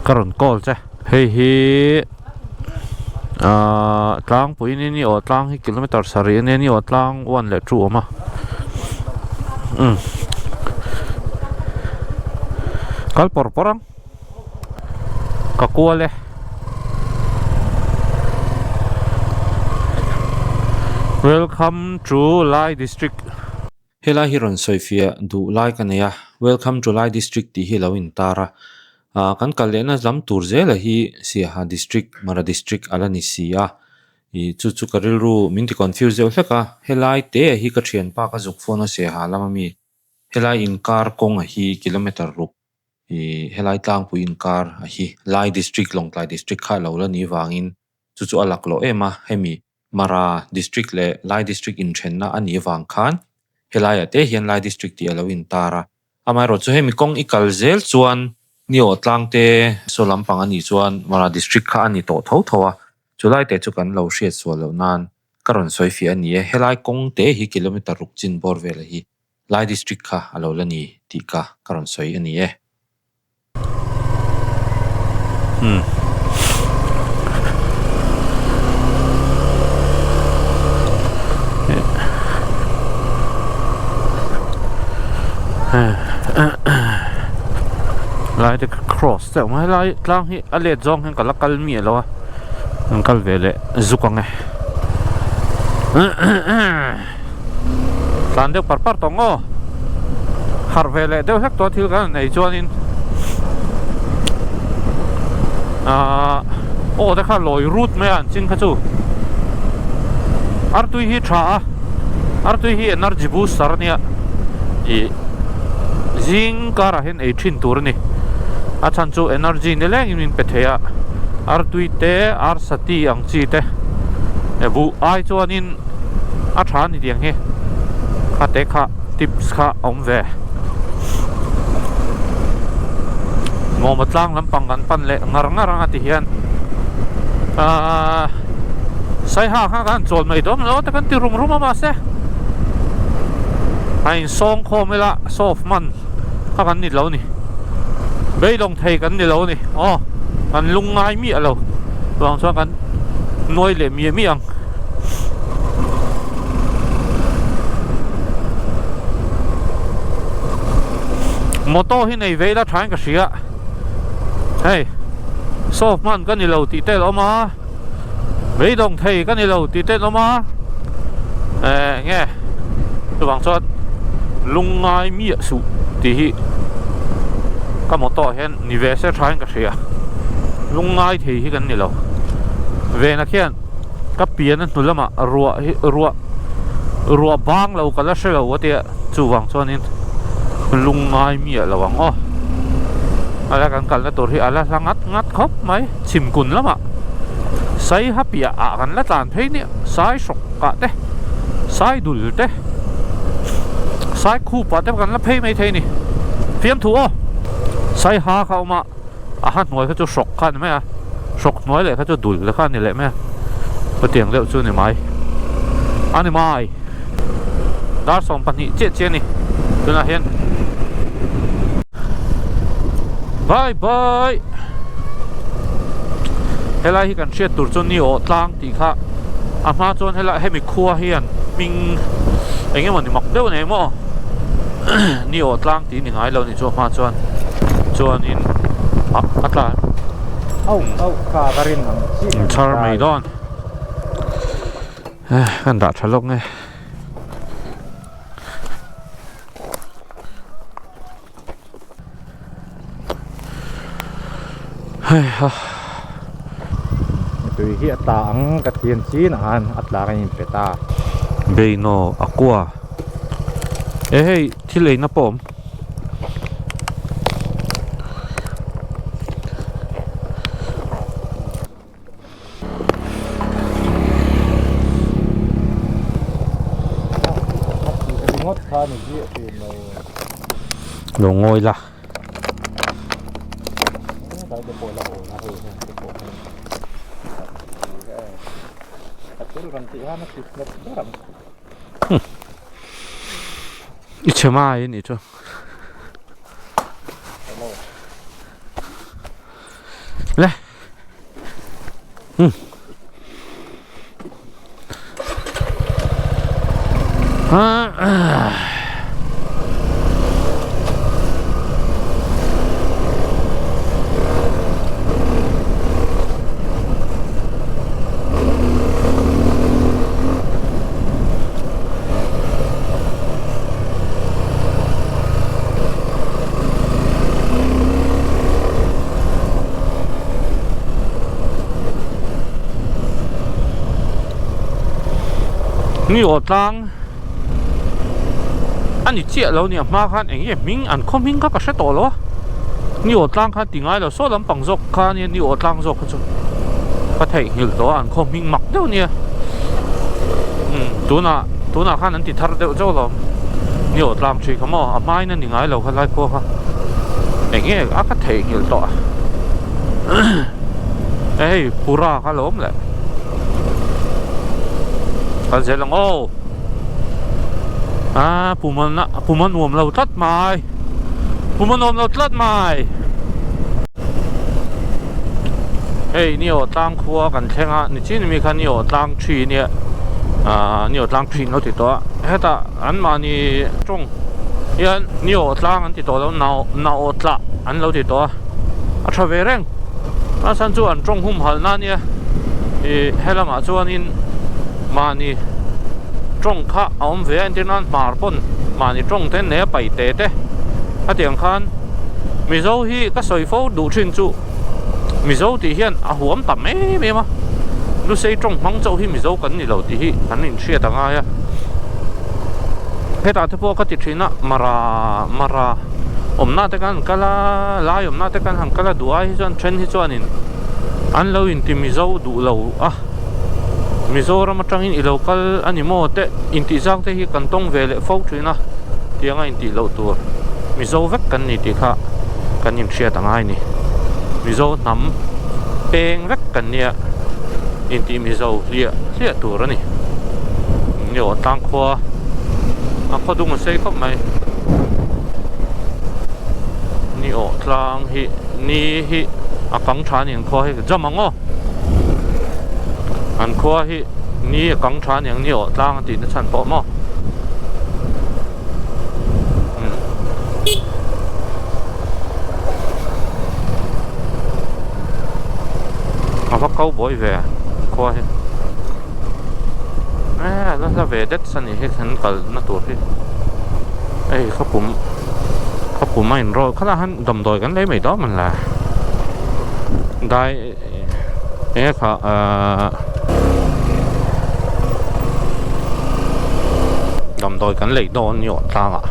Ka rawn call che. Hei hi ahh tlangpui ni ni aw tlang hi kilometer sarih ania ni aw tlang one leh two a awm a umm kal pawr pawr ang ka kual e. Welcome to Lai district. Helai hi rawn sawifiah duh lai ka nei a, Welcome to Lai District tih hi a lo intar a, ah kan kal lehna lam tur zela hi Siaha District, Mara District a la ni si a, ih chu chu ka rilru min ti confuse deuh hlek a, helai te hi ka thianpa ka zuk phone a Siaha lama mi helai inkar kawnga hi kilometer ruk ih helai tlangpui inkar a hi Lai District, Lawngtlai District kha a lo la ni vangin chu chu a laklawh em a, hemi Mara District leh Lai District inthenna a nih avang khan helaiah te hian Lai District tih a lo intar a. Amaherawh chu hemi kawng i kal zel chuan Niawh tlang te saw lampang a nih chuan Mara District kha a ni tawh tho tho a, chulai te chu kan lo hriat sual loh nan ka rawn sawi fiah a ni e. Helai kawng te hi kilometer ruk chin bawr vela hi Lai District kha a lo la ni tih ka ka rawn sawi a ni e. Hmm. Lai te cross te awm a helai tlang hi a let zawng hian ka la kal miah lo a an kal ve leh zuk ang e tlan deuh par par tawh ngaw harh ve leh deuh hlek tawh a thil kan han ei chuanin ahh aw te kha lawi rut mai a an ching kha chu artui hi tha a artui hi energy booster a nia ih zing karah hian ei thin tur a ni a chhan chu energy ni lengin min pe thei a artui te arsati ang chi te buh ai chuanin. A tha ni tiang hi kha te kha tips kha a awm ve Mawma tlang lampang kan pan leh ngar ngar anga ti hian ahh Saiha kha kan chawl mai dawn lo te kan ti rum rum a mahse a insawng khawm ila soft man kha kan ni lo ni beidawng thei kan ni lo ni aw kan lungngai miah lo chuvang chuan kan nuai leh miah miah ang. Motor hi nei ve ila thain ka hria hei saw hman ka ni lo tih te a awm a beidawng thei ka ni lo tih te an awm a eh nge chuvang chuan lungngai miah suh tih hi ka motor ah hian ni ve se thain ka hria lungngai thei hi kan ni lo vena khian. Ka pian a hnu lamah ruah hi ruah ruah bang lo ka la hre lo a tia chuvang chuanin lungngai miah lo ang aw ala kan kalna tur hi ala hla ngat ngat khawp mai chhimkun lamah saiha piah ah kan la tlan phei nia sai hrawk ah te sai dul te sai khup ah te kan la phei mai thei a ni fiamthu aw saiha kha awm a. A ha hnuai kha chu hrawk kha a ni mai a, hrawk hnuai leh kha chu dul kha a ni leh mai a, chutiang deuh chu a ni mai, a ni mai. Dar 12 chiah chiah a ni tunah hian bye bye helai hi kan hriat tur chu ni awh tlang tih kha a hma chuan helai hemi khua hian hming eng emaw ni mak deuh a nei maw ni awh tlang tih a ni ngai lo. Chu hma chuan chuanin ah a tla au au kha ka rin ang chi in chhar mai dawn eh kan dah tha lawk nge hei ha tui hi a tla ang ka thian chin ah khan a tla ka in pe ta beino a kua e hei thil eina pawh a awm. Lo ngawi la. I chhe mai a nih chu. Ni aw tlang a ni chiah lo nia hma khan eng nge hming an khaw hming kha ka hre tawh lo a ni aw tlang khan ti ngai lo saw lampang zawk kha nia ni aw tlang zawk kha chu ka theihnghilh tawh a an khaw hming mak deuh nia umm tunah tunah khan an ti thar deuh chauh lo ni aw tlang thui kha maw a hmain a ni ngai lo kha lai khua kha eng nge a ka theihnghilh tawh a hei pura kha lo awm leh kal zel ang aw a pum a pum a nuam lo tlat mai pum a nuam lo tlat mai hei ni aw tlang khua kan thleng a nichin mi kha ni aw tlang thi nia ah ni aw tlang thi an lo ti tawh a hetah an mahni tawng hian ni aw tlang an ti tawh lo nau nau tlah an lo ti tawh a a tha ve reng a chhan chu an tawng humhalh na ania ih helamah chuanin mahni tawng kha a awm ve a entir nan hmar pawn mahni tawng te nei a paih te te hetiang khan Mizo hi ka sawi fo duh thin chu Mizo tih hian a huam tam em em a Lusei tawng hmang chauh hi Mizo kan ni lo tih hi kan inhriat a ngai a hetah te pawh ka ti thin a Mara Mara awmna te khan an kal a lai awmna te khan han kal a duh ai hi chuan then hi chuanin an lo inti Mizo duh lo a Mizoram atangin i lo kal a ni maw te intih zang te hi kan tawng ve leh fo thin a tianga intih loh tur Mizo vek kan ni tih kha kan inhriat a ngai ni Mizo hnam peng vek kan nia intih Mizo hliah hliah tur a ni ni aw tlang khua a khaw dung a sei khawp mai ni aw tlang hi ni hi a kang tha a ni an khua hi jam ang aw. An khua hi ni a kang tha aniang ni awh tlang a tih na chhan pawh maw umm a va kau buai ve an khua hi eh a la hla ve det a ni hi kan kal na tur hi hei khaw pum khaw pum a inrawlh khalh a han damdawi kan lei mai dawn man la dai eng nge kha ahh damdawi kan lei dawn ni awh tlang ah.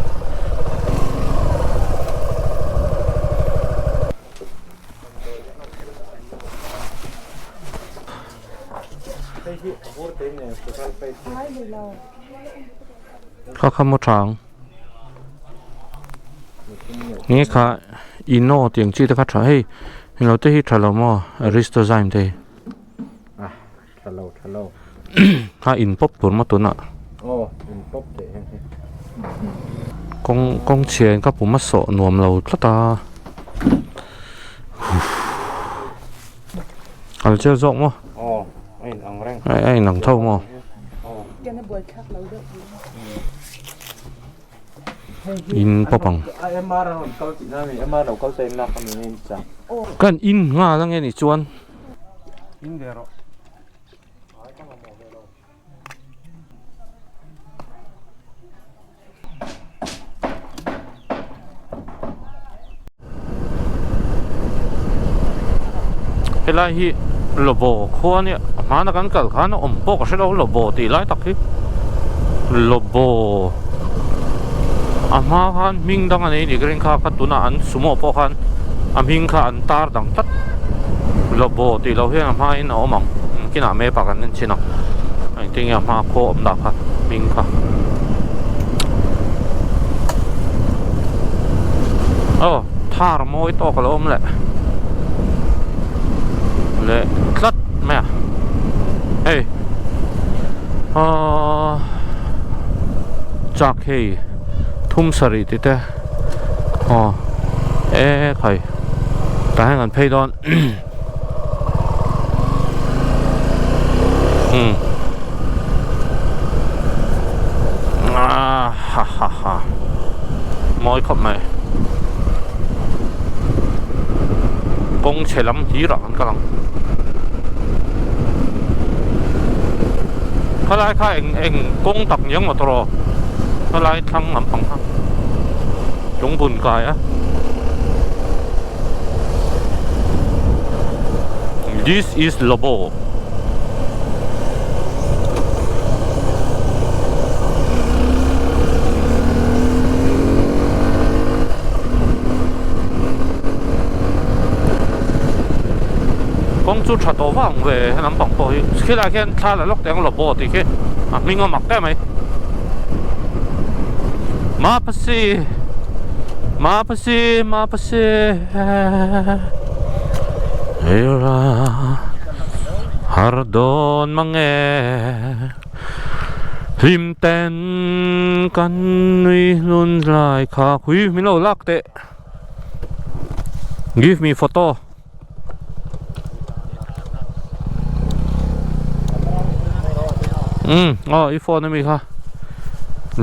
Kha kha maw tha ang. Nge kha ino tih ang chi te kha tha hei englo te hi tha lo maw aristozyme te hi a tha lo tha lo kha in pawp tur maw tunah aw in pawp theih heng hi kawng kawng chhia in ka pum a sawh nuam lo tlat a kal chiah zawk maw aw a in ang reng a in ang tho maw. In pawp ang. Kan in nghal ange nih chuan. Helai hi Lobo khua nia a hmana kan kal khan a awm pawh ka hre lo Lobo tih lai tak hi Lobo a hma khan hming dang a nei ni ka ring kha kha tunah an sumo pawh khan a hming kha an tar dang tlat Lobo tih loh hian a hmain a awm ang kinah map ah kan en chhin ang engtin nge a hma khaw awm dah kha hming kha. Aw thar mawi tawk a lo awm leh leh tlat mai a hei ahh chak hei thum sarih tih te aw e khai tah hian kan phei dawn. Umm ah ha ha ha mawi khawp mai kawng chhe lam hlir ah kan kal ang khalai kha eng eng kawng tak niang maw tawh khalai thlang lampang kha lungbun kai a this is lobo kawng chu tha tawh vang ve he lampang pawh hi khilaiah khian thla la lawk teh ang lobo tih khi a hming a mak em mai mapasi mapasi mapasi har dawn mang e hlim ten kan nui hlun lai kha hui min lo lak teh give me photo. Um aw i phone ami kha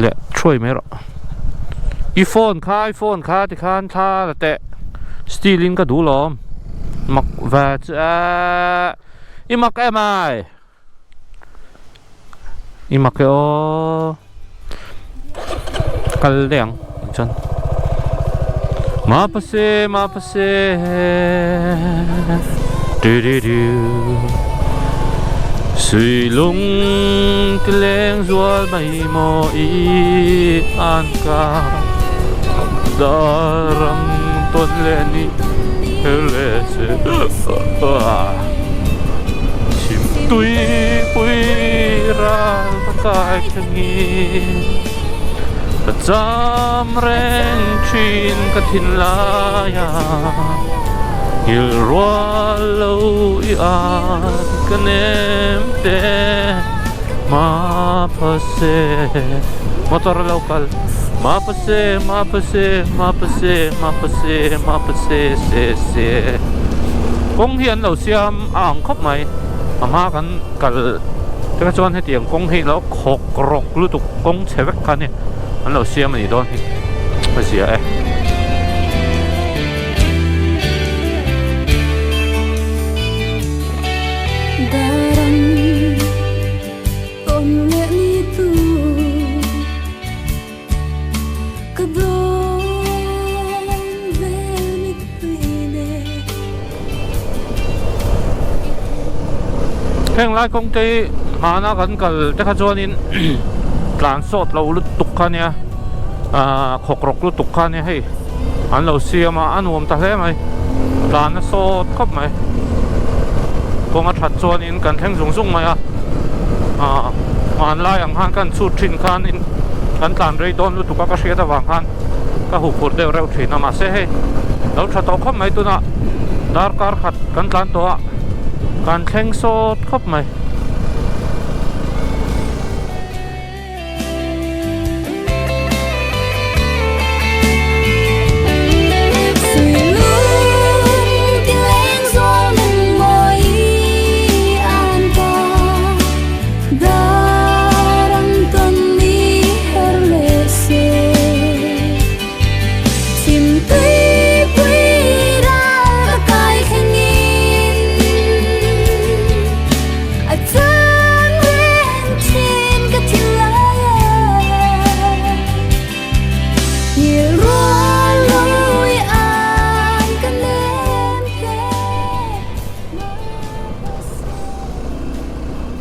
leh thuai mai rawh i phone kha i phone kha tikhan thla la teh steel in ka duh lawm mak ve chu eehh i mak em ai i mak e aw kal daih ang chuan mapase mapase du du du sui lung ti leng zual mai maw i an ka dar ang tawn leh ni her leh se Chhim tui pui ral ka kai thlengin ka cham reng thin ka thinlai a nghilh rual lo i at ka nem te hma phase motor a lo kal hma phase hma phase hma phase hma phase hma phase se se kawng hi an lo siam a ang khawp mai a hma kan kal te kha chuan hetiang kawng hi lo khawk rawk lutuk kawng chhe vek kha nia an lo siam a nih dawn hi a zia e. Heng lai kawng te hi hmana kan kal te kha chuanin tlan sawt lo lutuk kha nia ahh khawk rawk lutuk kha nia hei an lo siam a a nuam ta hle mai tlan a sawt khawp mai kawng a that chuanin kan thleng zung zung mai a ahh hmanlai ang khan kan chhut thin khanin kan tlan rei dawn lutuk a ka hriat avang khan ka huphurh deuh reuh thin a mahse hei lo tha tawh khawp mai tunah darkar khat kan tlan tawh a kan thleng sawt khawp mai.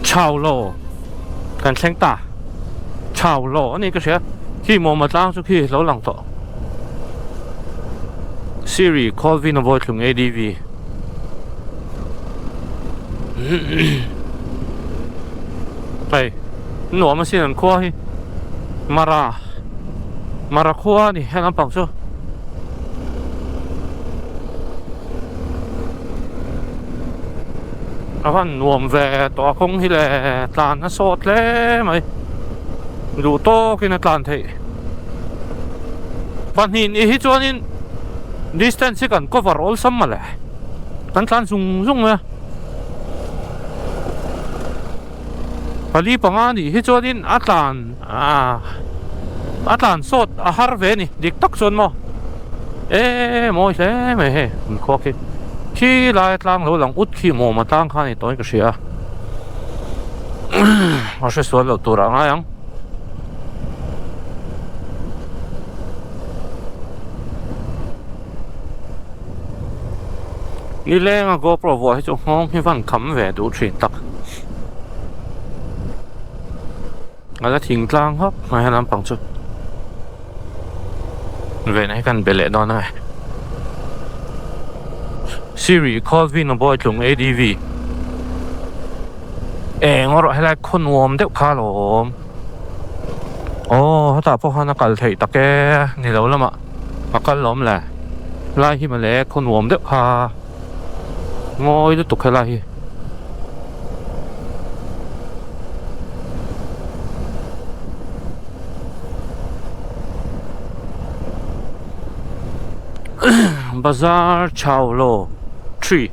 Chau lo kan thleng ta chau lo a ni ka hria khi mawma tlang chu khi lo lang tawh Siri call vin a vawi thlung ADV. Hei nuam asin an khua hi Mara Mara khua a ni heng lampang chu a van nuam ve tawh a kawng hi le tlan a sawt hle mai duh tawkin a tlan theih pahnih ni hi chuanin distance hi kan cover awlsam mawle. Kan tlan zung zung mai a. Pali panga nih hi chuanin a tlan ah a tlan sawt a har ve a ni dik tak chuan maw e mawi hle mai hei an khua khi khi lai tlang lo lang ut khi mawm a tlang kha a ni tawhin ka hria a a hre sual loh tur ah a ngai ang. Nileng a GoPro vuah hi chu nghawng hi van kham ve duh thin tak. A la thing tlang hawk mai a lampang chu. Vena hi kan be leh dawn a. Siri call Vino boy tlung ADV. Eng erawh helai khaw nuam deuh kha alawm. Aw hetah pawh khan a kal theih tak e ni lo lamah a kal lawm le lai hi mawle khaw nuam deuh kha ngawi lutuk helai hi. Bazar Chaulo 3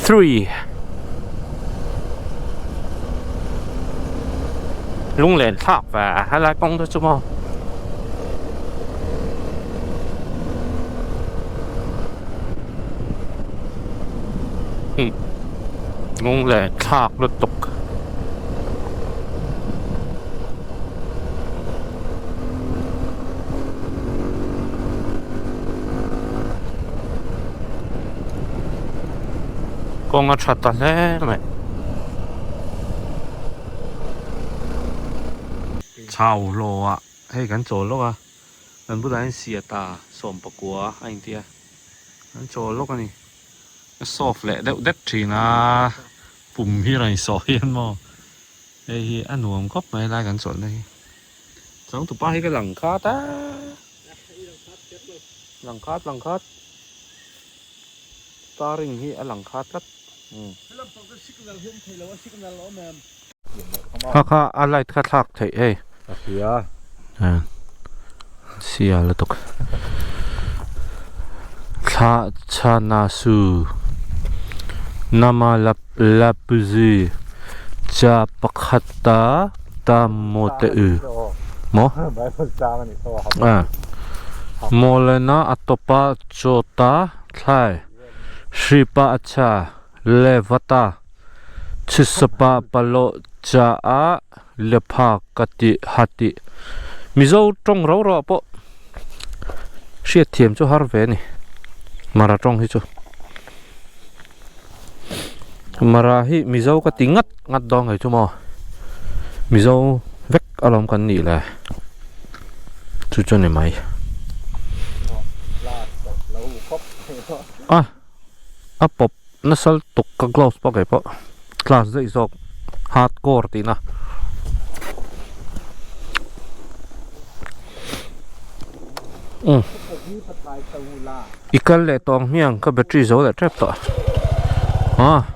3 Lunglen thlak ve helai kawng te chu maw Lunglen thlak lutuk. Kawng a tha ta hle mai. Chau hlawh ah hei kan chawl lawk a, kan bulah hian siata sawmpakua a inti a, kan chawl lawk a ni. A soft leh deuh deuh thin a, pum hi rawn sawh hian maw. Hei hi a nuam khawp mai lai kan chawlhna hi. Changtupa hi ka lang khat a. Lang khat lang khat. Starring hi a lang khat tlat. Kha kha a light kha thlak theih hei. A hria. Sia lutuk. Thla chhana su nama lap lapzi cha pakhata ta maw te u maw mawlena a tawpa chawta thlai hripa a chha levata chhisapa palaw cha a Lepha ka ti ha ti. Mizo tawng rau rau ah pawh hriat thiam chu har ve a ni. Mara tawng hi chu. Mara hi Mizo ka ti ngat ngat dawn ngei chu maw. Mizo vek alawm kan nih le. Chu chu a ni mai. A a pawp nasa lutuk ka gloves pawh kei pawh. Class daih zawk hardcore tihna. Umm i kal leh tawh ang hmiang ka battery zo leh tep tawh ah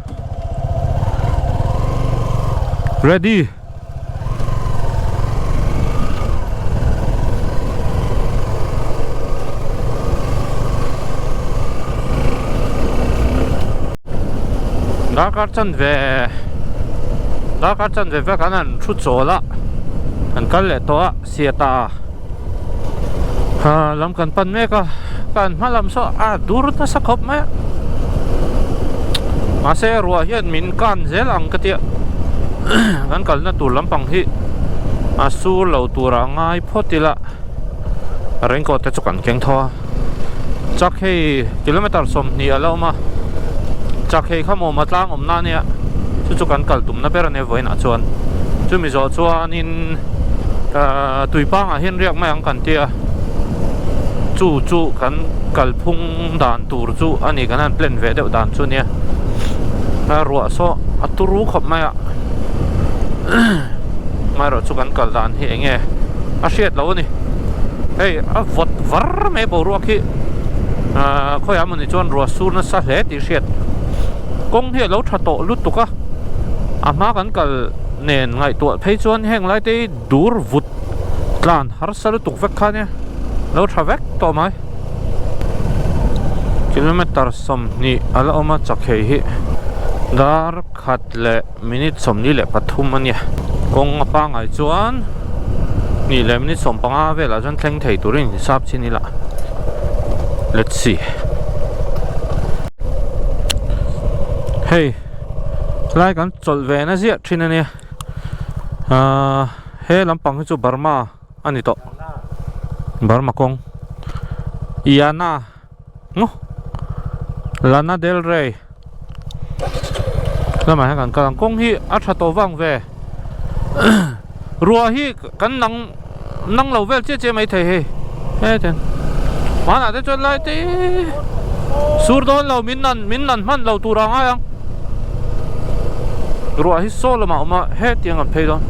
ready. Darkar chanve darkar chanve vek an han thu chawl a an kal leh tawh a siata ha lam kan pan mek a kan hma lam saw a dur nasa khawp mai a mahse ruah hian min kan zel ang ka tia kan kalna tur lampang hi a sur lo tur a ngai phawt ila raincoat te chu kan keng tho a chak hei kilometer 20 a la awm a chak hei kha mawm a tlang awm na ania chu chu kan kal tumna ber ania vawiinah chuan chumi zawh chuanin ahh tuipangah hian riak mai ang kan tia chu chu kan kalphung dan tur chu a ni kan han plan ve deuh dan chu ania a ruah saw a turu khawp mai a amaherawh chu kan kal dan hi eng nge a hriat loh a ni hei a vawt var mai boruak hi ahh khawiah emawni chuan ruah sur nasa hle tih hriat kawng hi a lo tha tawh lutuk a a hma kan kal nen ngaihtuah phei chuan heng lai te hi dur vut tlan harsa lutuk vek kha nia lo tha vek tawh mai kilometer 20 a la awm a chakhei hi. Dar khat leh minute 43 a nia. Kawng a pangai chuan hnih leh minute 15 velah chuan thleng thei turin hisap chin ila. Let's see. Hei lai kan chawlh ve na ziah thin a nia. Ahh he lampang hi chu Burma a ni tawh. Burma kawng. Iana. Maw Lana Del Rey lamah hian kan kal ang kawng hi a tha tawh vang ve ruah hi kan nang nang lo vel chiah chiah mai thei hei hetiang hmanah te chuan lai te sur dawn lo min nan min nan hman lo tur a ngai ang ruah hi saw lamah a awm a hetiang kan phei dawn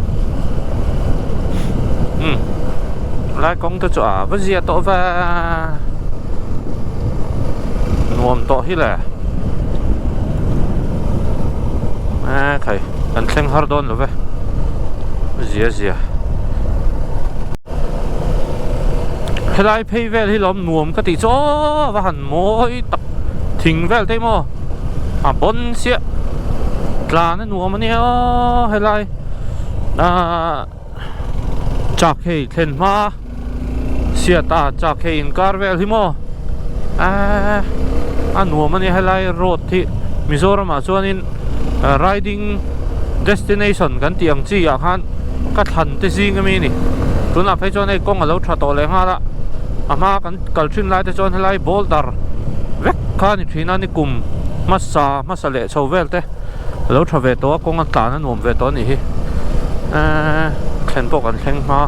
umm lai kawng te chu a va zia tawh ve nuam tawh hi le e khai kan thleng har dawn lo ve zia zia helai phei vel hi lawm nuam ka tih chu aw va han mawi tak thing vel te maw a bawn chiah tlan a nuam ania aw helai ahh chak hei thlen hma chhiat a chak hei inkar vel hi maw eee a nuam ania helai road hi Mizoram ah chuanin riding destination kan tih ang chi ah khan ka thlan te zing ami a ni tunah phei chuan hei kawng alo tha tawh leh nghal a a hma kan kal thin lai te chuan helai boulder vek kha a ni thin a ni kum hmasa hmasa leh chho vel te alo tha ve tawh a kawng a tlan a nuam ve tawh a nih hi eee thlen pawh kan thleng hma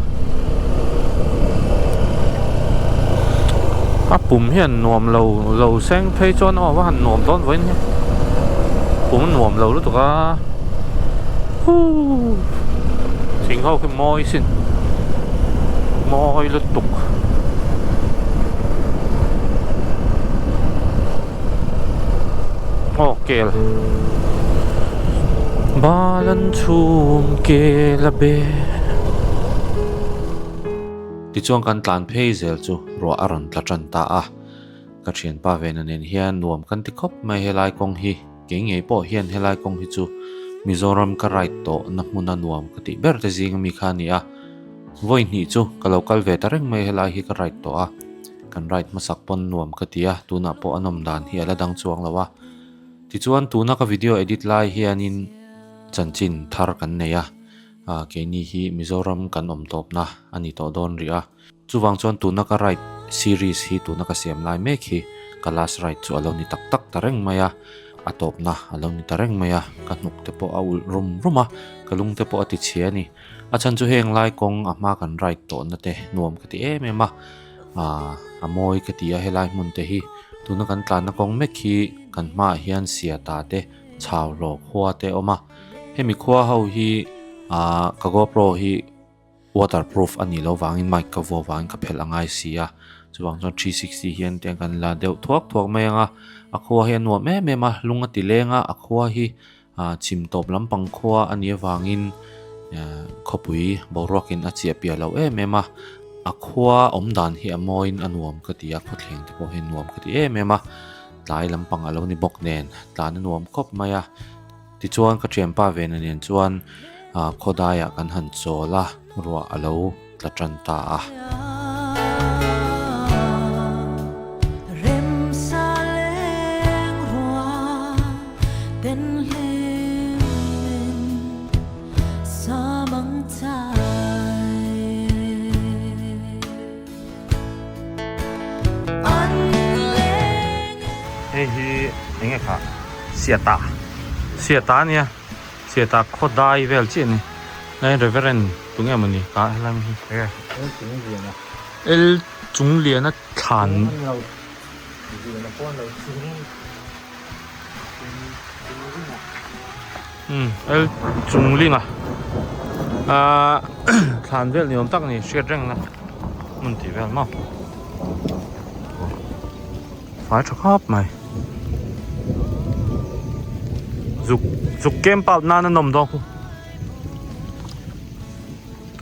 a pum hian nuam lo lo seng phei chuan aw va han nuam dawn vawiin hi pum a nuam lo lutuk a huuu thing ho khi mawi sin mawi lutuk. Aw kel bal an chhum kel a be. Tichuan kan tlan phei zel chu ruah a rawn tla tan ta a, ka thianpa vena nen hian nuam kan ti khawp mai helai kawng hi, kei ngei pawh hian helai kawng hi chu Mizoram ka ride tawh na hmuna nuam ka tih ber te zing ami kha a ni a, vawi hnih chu ka lo kal ve ta reng mai helai hi ka ride tawh a. Kan ride hmasak pawn nuam ka ti a, tunah pawh a nawm dan hi a la dang chuang lo a. Tichuan tuna ka video edit lai hianin chanchin thar kan nei a, keini hi Mizoram kan awm tawpna a ni tawh dawn rih a. Chuvang chuan tuna ka ride series hi tuna ka siam lai mek hi ka last ride chu a lo ni tak tak ta reng mai a, a tawpna a lo ni ta reng mai a, ka hnuk te pawh a ulh rum rum a, ka lung te pawh a ti chhe a ni. A chhan chu heng lai kawng a hma kan ride tawhna te nuam ka ti em em a. Ahh a mawi ka ti a helai hmun te hi tuna kan tlanna kawng mek hi kan hmaah hian siata te chau hlawh khua te a awm a hemi khua ho hi ahh ka gopro hi waterproof a nih loh vangin mic ka vuah vangin ka phelh a ngai si a chuvang chuan 360 hian tiang kan la deuh thuak thuak mai ang a a khua hi a nuam em em a lung a ti leng a a khua hi Ah chhim tawp lampang khua a nih avangin eh khawpui boruakin a chiah piah loh em em a, a khua awm dan hi a mawiin a nuam ka ti a, khawthleng te pawh hi nuam ka ti em em a, tlai lampang a lo ni bawk nen tlan a nuam khawp mai a, tichuan ka thianpa vena nen chuan ah khawdaiah kan han chawl a, ruah a lo tla tan ta a. Hei hi eng nge kha Siata Siata a nia Siata khawdai vel chiah a ni Lai Reverend tunge mawni ka helai hi El Chungliana thlan. Umm el chung ling a ahh thlan vel ni awm tak a ni hriat reng na hmun tih vel maw fai tha khawp mai zuk zuk kem pau nan a nawm dawn khu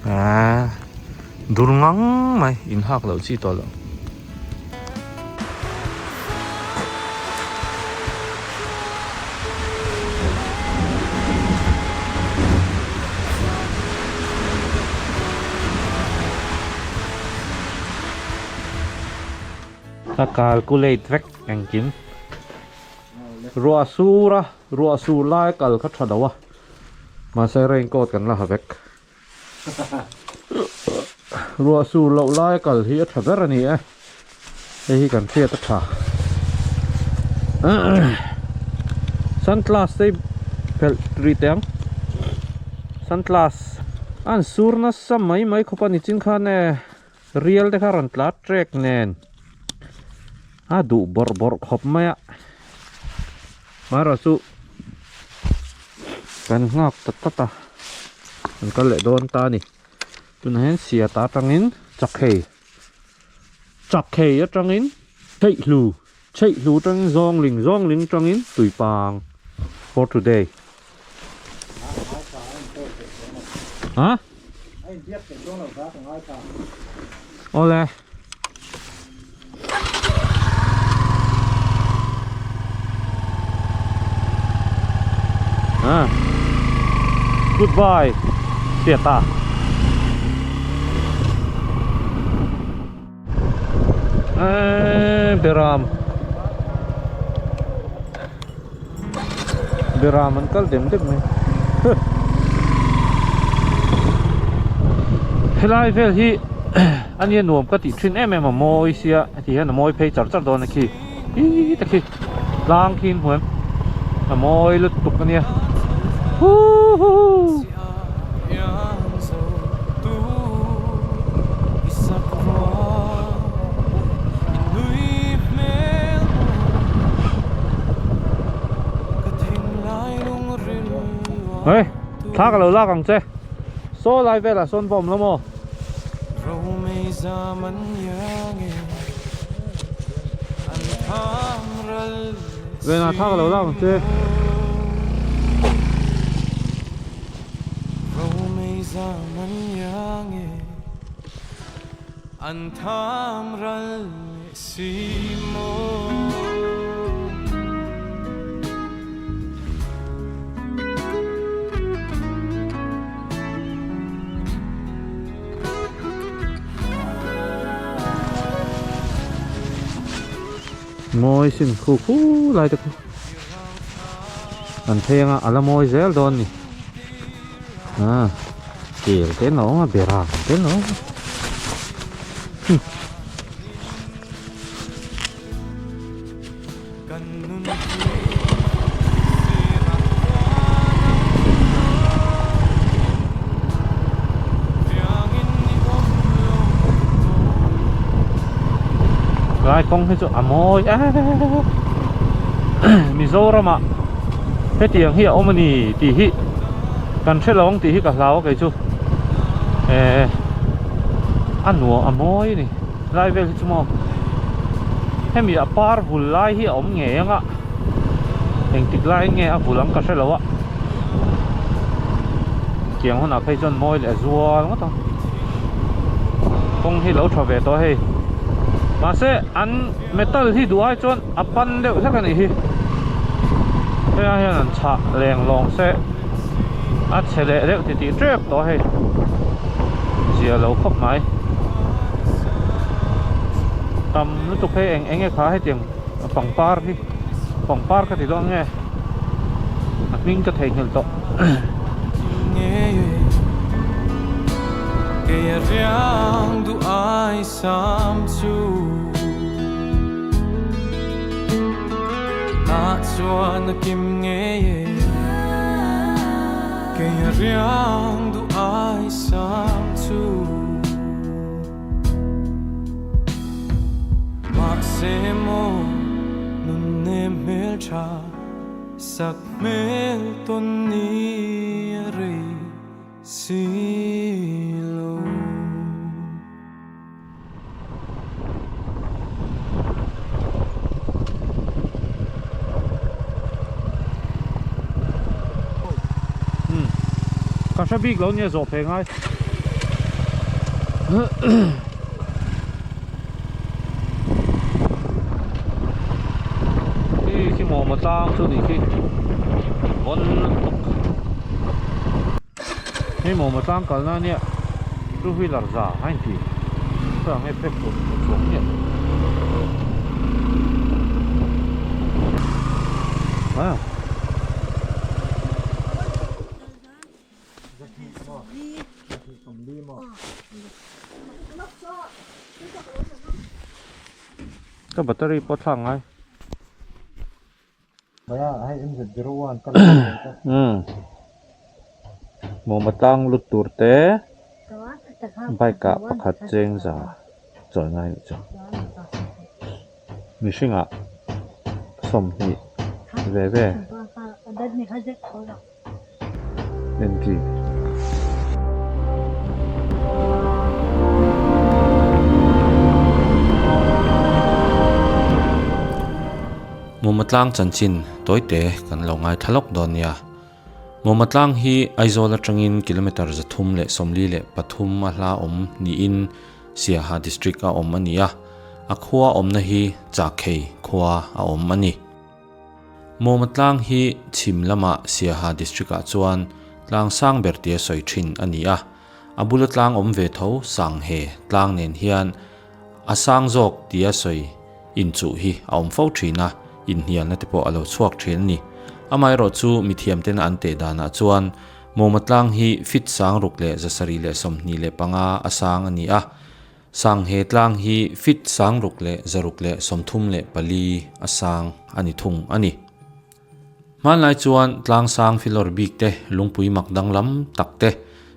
ahh dur ngang mai in hak loh chi tawh loh. Ka calculate vek engkim. Ruah sur a, ruah sur lai kal kha tha lo a, mahse raincoat kan la ha vek. Ruah sur loh lai kal hi a tha ber a ni e, hei hi kan hriat a tha. Sunglass te hi phelh rih teh ang, sunglass a an sur nasa mai mai khawp a ni chin khan e rial te kha a rawn tla trek nen a duh bawrh bawrh khawp mai a, amaherawhchu kan nghak ta tlat a kan kal leh dawn ta a ni tunah hian siata atangin chakhei chakhei atangin chheihlu chheihlu atangin zawngling zawngling atangin tuipang for today ha awle. Ah. Goodbye. Siata. Eh, Beram. Beram an kal dem dem mai. Helai vel hi ania nuam ka tih thin em em a mawi sia heti hian a mawi phei char char dawn a khi ih te khi tlang khi in hmu em a mawi lutuk ania huhuhu. Hei thla ka lo lak ang che saw lai velah sawn va awm lo maw. Vena thla ka lo lak ang che. Mawi sin khu khu lai te khu an phei anga a la mawi zel dawn ni a kel te an lo awm a berang te an lo awm a. Lai kawng hi chu a mawi em Mizoram ah hetiang hi a awm a ni tih hi kan hre lo ang tih hi ka hlau a kei chu eh a nuam a mawi a ni. Lai vel hi chu maw hemi a par vul lai hi a awm ngei ang a engtik laiin nge a vul ang ka hre lo a tiang hunah phei chuan mawi leh zual ngawt ang kawng hi lo tha ve tawh hei mahse an metal hi duh ai chuan a pan deuh hlek a nih hi hei hian an chhah leng lawng se a chhe leh deuh titih tep tawh hei zia lo khawp mai tam lutuk hei eng eng nge kha hetiang pangpar hi pangpar ka ti dawn nge a hming ka theihnghilh tawh. Ka hre bik lo nia zawh phei ngai. Khi khi mawma tlang chu nih khi vawn lutuk. Hei mawma tlang kalna ania two wheeler za a inti. Chuang nge petrol a chuang miah lo. Ah. Ka battery pawh thlak ngai. Umm Mawma tlang lut tur te bike ah pakhat cheng za chawi ngai anih chu mihringah sawmhnih ve ve entry. Mawma tlang chanchin tawite kan lo ngaithla lawk dawn nia. Mawma tlang hi Aizawl atangin kilometre 343 a hla awm niin Siaha district a awm a ni a, a khua awmna hi Chakhei khua a awm a ni. Mawma tlang hi chhim lama Siaha district-ah chuan tlang sang ber tia sawi thin a ni a, a bula tlang awm ve tho Sanghe tlang nen hian a sang zawk tia sawi inchuh hi a awm fo thin a, inhnialna te pawh a lo chhuak thin a ni. Amaherawh chu mithiamtena an teh danah chuan Mawma tlang hi fit sang ruk leh 725 a sang a ni a, Sanghe tlang hi fit sangruk leh zaruk leh 34 a sang a ni thung a ni. Hmanlai chuan tlang sang filawr bik te, lungpui mak danglam tak te,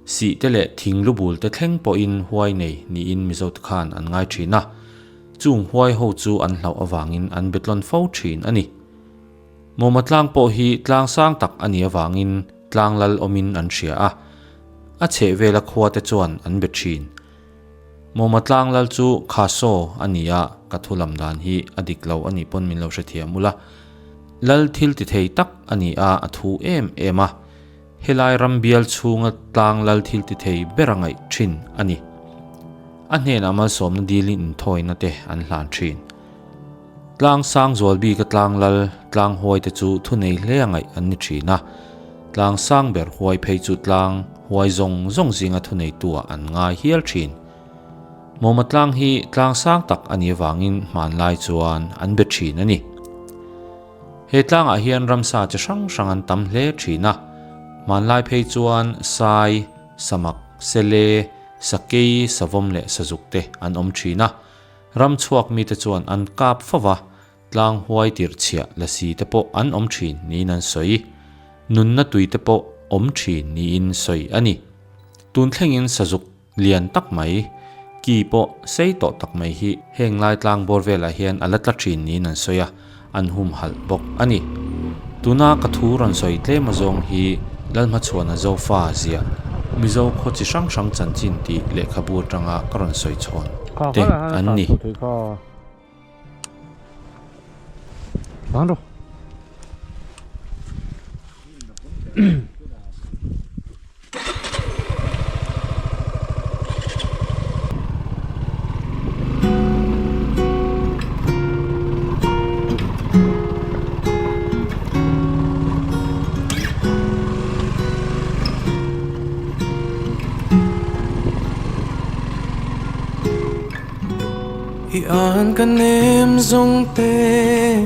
sih te leh thing lubul te thleng pawhin huai nei niin Mizote khan an ngai thin a. Chung huai ho chu an hlauh avangin an betlawn fo thin a ni. Mawma tlang pawh hi tlang sang tak a nih avangin tlang lal awmin an hria a, a chhehvela khua te chuan an be thin. Mawma tlang lal chu Khasaw a ni a, ka thu lam dan hi a dik lo a nih pawn min lo hrethiam ula. Lal thil ti thei tak a ni a, a thu em em a. Helai ram bial chhunga tlang lal thil ti thei ber a ngaih thin a ni. A hnenah malsawmna dilin inthawina te an hlan thin. Tlang sang zual bika tlang lal, tlang huai te chu thunei hle a ngaih an ni thin a. Tlang sang ber huai phei chu tlang huai zawng zawng zinga thuneitu ah an ngai hial thin. Mawma tlang hi tlang sang tak a nih avangin hmanlai chuan an be thin a ni. He tlangah hian ramsa chi hrang hrang an tam hle thin a. Hmanlai phei chuan sai, samak, sele, sakei, savawm leh sazuk te an awm thin a. Ram chhuak mite chuan an kap fo va, tlang huai tirh chhiah la si te pawh an awm thin niin an sawi. Nunna tui te pawh awm thin niin sawi a ni. Tun thlengin sazuk lian tak mai, ki pawh sei tawh tak mai hi heng lai tlang bawr velah hian a la tla thin niin an sawi a, an humhalh bawk a ni. Tuna ka thu rawn sawi tlem azawng hi Lalhmachhuana Zofa ziah Mizo khaw chi hrang hrang chanchin tih lehkhabu atanga ka rawn sawi chhawn te an ni. I an ka nem zawng te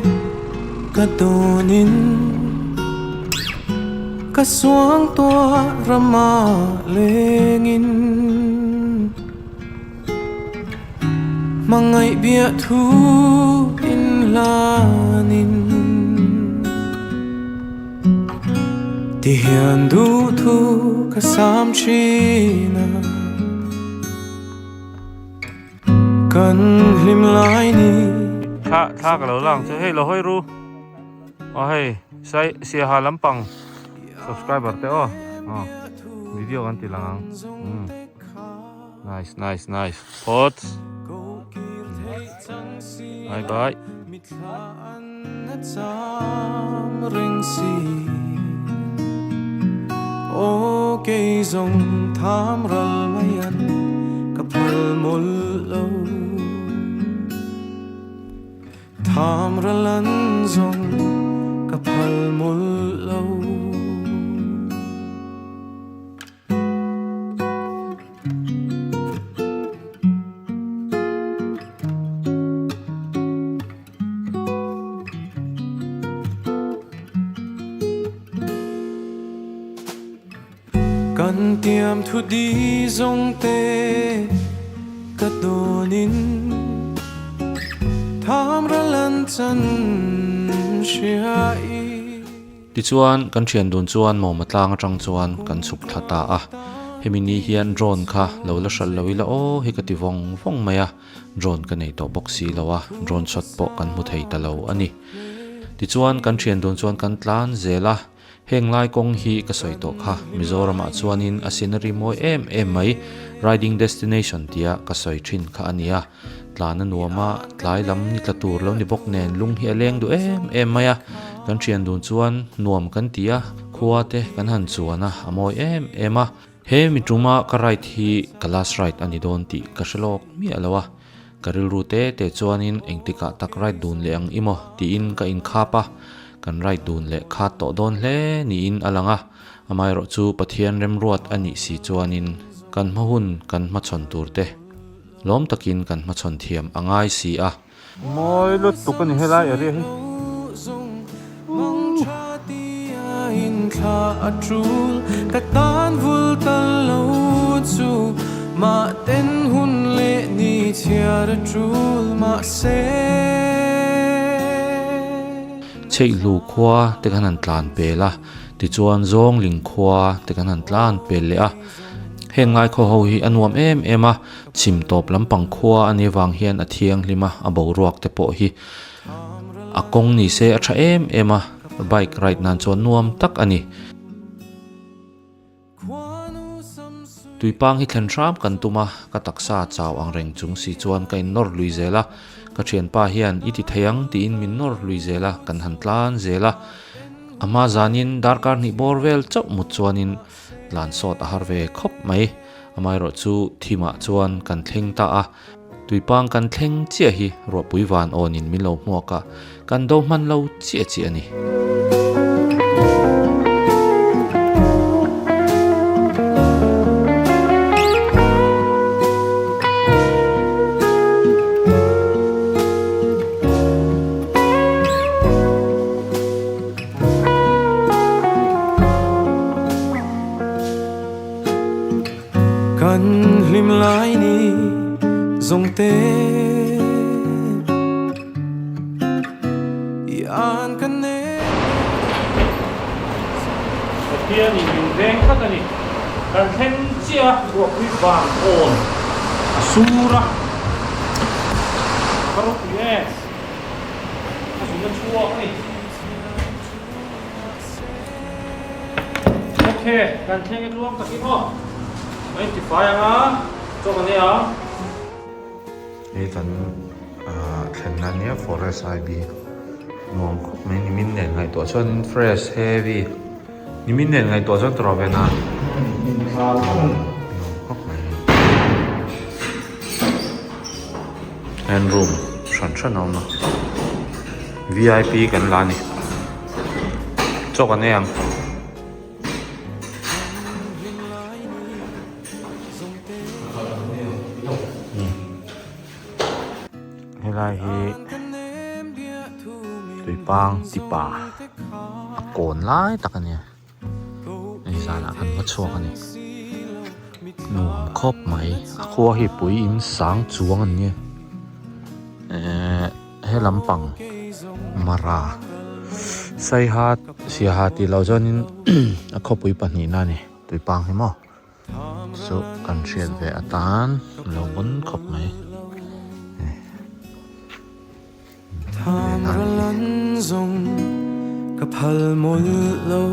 ka dawnin Ka suang tuah rama lengin Hmangaih biah thu in hlanin Ti hian duh thu ka sam thin a Kan hlim lai ni. Thla thla ka lo lang chu hei lo hawi ru. Aw hei sai siaha lampang subscriber te aw aw video kan ti lang ang umm nice nice nice thoughts bye bye. Tham ral an zawng ka phal mawlh lo. Kan tiam thu di zawng te ka dawnin Tham ral an chan hria i. Tichuan, kan thian dun chuan Mawma tlang atang chuan kan chhuk thla ta a. Hemi ni hian drone kha lo la hralh lo ila aw hi ka ti vawng vawng mai a. Drone ka nei tawh bawk si lo a, drone shot pawh kan hmu thei ta lo a ni. Tichuan, kan thian dun chuan kan tlan zel a, heng lai kawng hi ka sawi tawh kha, Mizoramah chuanin a scenery mawi em em mai, riding destination tia ka sawi thin kha a ni a. Tlan a nuam a, tlai lam ni tla tur lo ni bawk nen lung hi a leng duh em em mai a, kan thian dun chuan nuam kan ti a, khua te kan han chuan a, a mawi em em a. He mi tuma ka ride hi ka last ride a ni dawn tih ka hre lawk miah lo a, ka rilru te te chuanin engtikah tak ride dun leh ang i maw tiin ka inkhap a, kan ride dun leh khat tawh dawn hle niin a lang a, amaherawh chu Pathian remruat a nih si chuanin kan hma hun kan hmachhawn tur te lawm takin kan hmachhawn thiam a ngai si a. Mawi lutuk a ni helai area hi. Chheihlu khua te kan han tlan pel a, tichuan Zawngling khua te kan han tlan pel leh a. Heng lai khaw ho hi a nuam em em a, chhim tawp lampang khua a nih avang hian a thianghlim a, a boruak te pawh hi a kawng ni se a tha em em a, bike ride nan chuan nuam tak a ni. Tuipang hi thlen hram kan tum a, ka taksa chau ang reng chung si chuan ka innawr lui zel a, ka thianpa hian i ti thei ang tiin min nawr lui zel a, kan han tlan zel a, a hma zanin darkar hnih bawr vel chauh mut chuanin Tlan sawt a har ve khawp mai. Amaherawh chu thimah chuan kan thleng ta a, tuipang kan thleng chiah hi ruahpui van awnin min lo hmuak a, kan do hman lo chiah chiah a ni. Kan hlim lai ni zawng te i an ka nem Pathian in min veng tlat a ni. Kan thleng chiah a ruahpui vang awn a sur a, ka ropui e. A zun a chhuak a ni. Ok, kan thleng e tluang takin aw. A intifai ang a, chaw kan ei ang. Hei kan thlenna ania forest IB nuam khawp mai nimin nen ngaihtuah chuan fresh heavy nimin nen ngaihtuah chuan tawrh ve na nuam khawp mai Hand room hran hran a awm a V_I_P kan la a ni chaw kan ei ang. Helai hi tuipang tipa a kawn lai tak a nia. Hei zanah kan va chhuak a ni nuam khawp mai a khua hi pui in sang chuang an nia ehh he lampang mara saiha siaha tih loh chuanin a khawpui pahnihna a ni tuipang hi maw chu kan hriat ve atan lo vawn khawp mai. Tham ral an zawng ka phal mawlh lo.